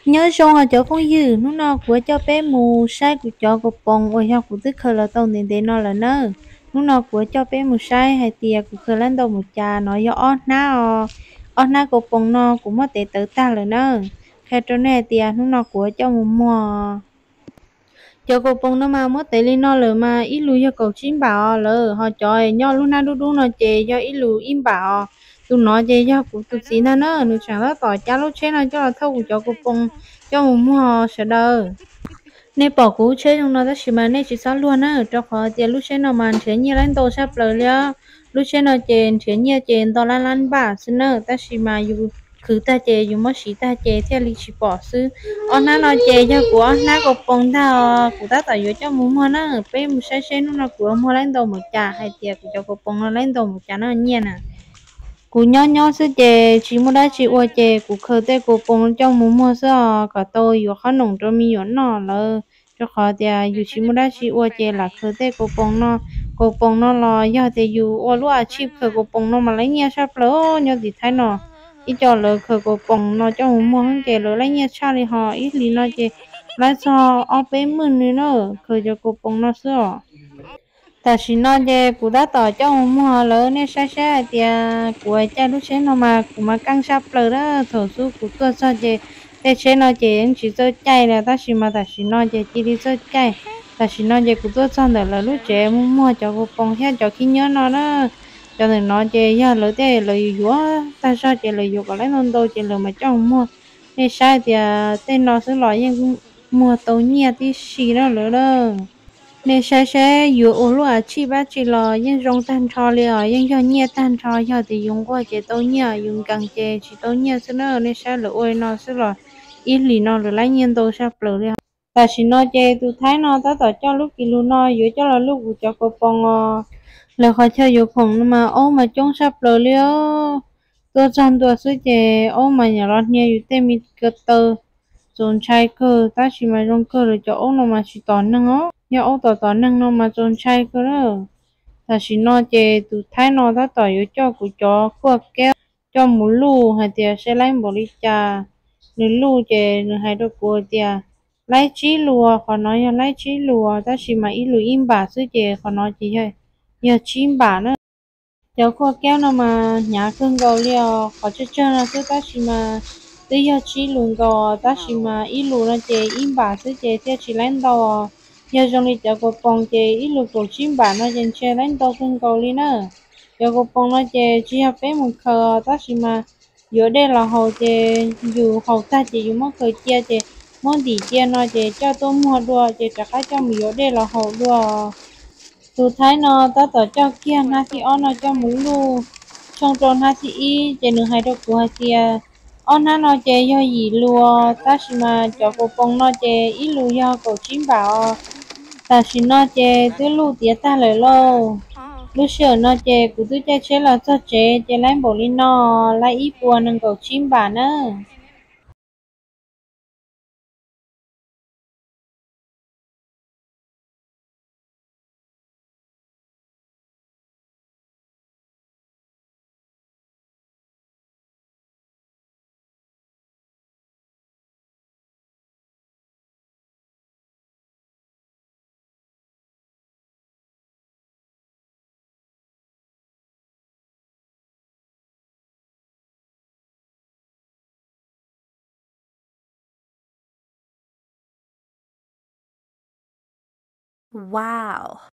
Nyob zoo os cov phooj ywg, hnub no kuv yuav coj peb mus saib kuv cov kaus poos uas yog kuv twb khaws los tau ntev ntev no lawm nawb. Hnub no kuv yuav coj peb mus saib hais tias kuv khaws laib ntau mus cas no yog ob hnab os. Ob hnab kaus poos no kuv muab tev tawv tag lawm nawb. Qhia rau nej hais tias hnub no kuv yuav coj mus muag. Cov kaus poos no mas muab tev li no lawm mas ib lus yog kaum tsib npam os lawm, ho cov nyob lub hnab dub dub no ces yog ib lus ib npam os. Tus no ces yog kuv tus txiv ntag na, nws tseem tab tom cab lub tsheb no coj los thauj kuv cov kaus poos coj mus muag sawv daws. Nej pom kuv lub tsheb zoo no tab sis mas nej tsis txhob luag na, rau qhov tias lub tsheb no mas nrhiav nyiaj laib ntau sab plaws li os. Lub tsheb no ces nrhiav nyiaj ces nto lab lab npam xwb na, tab sis mas yus khwv tag ces yus muab siv tag ces thiaj li tsis pom xwb. Ob hnab no ces yog kuv ob hnab kaus poos ntag os, kuv tab tom yuav coj mus muag na, peb mus saib seb hnub no kuv yuav muag laib ntau mus cas, hais tias kuv cov kaus poos no laib ntau mus cas no nyiaj na. Kuv nyob nyob xwb ces tsis muaj dab tsi ua ces kuv khaws tej kaus poos coj mus muag xwb os, kom tau yuav qhob noom rau me nyuam noj lawm. Rau qhov tias yus tsis muaj dab tsi ua ces lam khaws tej kaus poos no. Kaus poos no los yog tias yus ua lub a tshij khaws kaus poos no mas laib nyiaj tshaj plaws nyob tim Thaib no. Ib co lawv khaws kaus poos no coj mus muag ces lawv laib nyiaj tshaj li, ho ib hlis no ces laib txog ob peb hmos nws na, khaws cov kaus poos no xwb os. Tam sim no ces kuv tab tom coj mus muag lawm, nej saib saib hais tias kuv caij lub tsheb no mas kuv mas keej saj plaws lawm. Thaum xub kuv tuaj txog ces tej tsheb no ces yeej tsis txawj caij li, tab sis mas tam sim no ces cia li txawj caij. Tam sim no ces kuv tuaj txog ntawm lawv lub tsev mus muag cov kaus poos thiab cov khib nyiab no na. Cov ntawm no ces yog lawv tej lawv yuav yuav tag zog ces lawv yuav kom laib ntau ntau ces lawv mam coj mus muag. Nej saib tias tej no xwb los yeej muag tau nyiaj tib si na lawv lawm. Nej saib saib yuav ua lub a tshij dab tsi los yeej zoo tag nrho li os, yeej yog nyiaj tag nrho, yog tias yus nquag ces tau nyiaj, yus nkees ces tsis tau nyiaj xwb na. Nej saib lawv ua li no xwb los ib hlis no lawv laib nyiaj ntau saj plaws li os. Tam sim no ces tus Thaib no tab tom coj lub kis lus no yuav coj los luj kuv cov kaus poos os. Lawv qhov chaw yuav khoom no mas aub mas coob saj plaws li os. Tuaj txog ntua xwb ces aub mas nyam los hnia yus tej me ko taw, txaus ntshai kawg, tab sis mas zoo kawg lawv cov aub no mas tsis tom neeg os, yog aub tom tom neeg no mas txaus ntshai kawg lawm. Tam sim no ces tus Thaib no tab tom yuav coj kuv cov khuaj kaub coj mus luj hais tias saib laib npaum li cas. Nws luj ces nws hais rau kuv tias laib tsib lus, qhov no yog laib tsib lus, tab sis mas ib lus ib npam xwb ces qhov no ces yog tsib npam na. Cov khuaj kaub no mas hnyav kawg nkaus li os, qhov tsawg tsawg no xwb tab sis mas twb yog tsib lus nkaus, tab sis mas ib lus no ces ib npam xwb ces thiaj tsis laib ntau. Yog zoo li cov kaus poos ces ib lus kaum tsib npam no ces ntshe laib ntau kawg nkaus li na. Cov kaus poos no ces tsis yog peb mus khaws os, tab sis mas yuav dej los haus ces yus haus tag ces yus muab khaws cia ces muab ntim cia no ces coj tuaj muag dua ces rov qab coj mus yuav dej los haus dua. Tus Thaib no tab tom coj kiag hnab thib ob no coj mus luj tshooj rau hnab thib ib ces nws hais rau kuv hais tias ob hnab no ces yog yim lus, tab sis mas cov kaus poos no ces ib lus yog kaum tsib npam os. Tam sim no ces twb luj tiav tag lawm lauj. Lub sij hawm no ces kuv twb caij tsheb los txog tsev ces laib npaum li no, laib ib puas nees nkaum tsib npam nawb. Wow,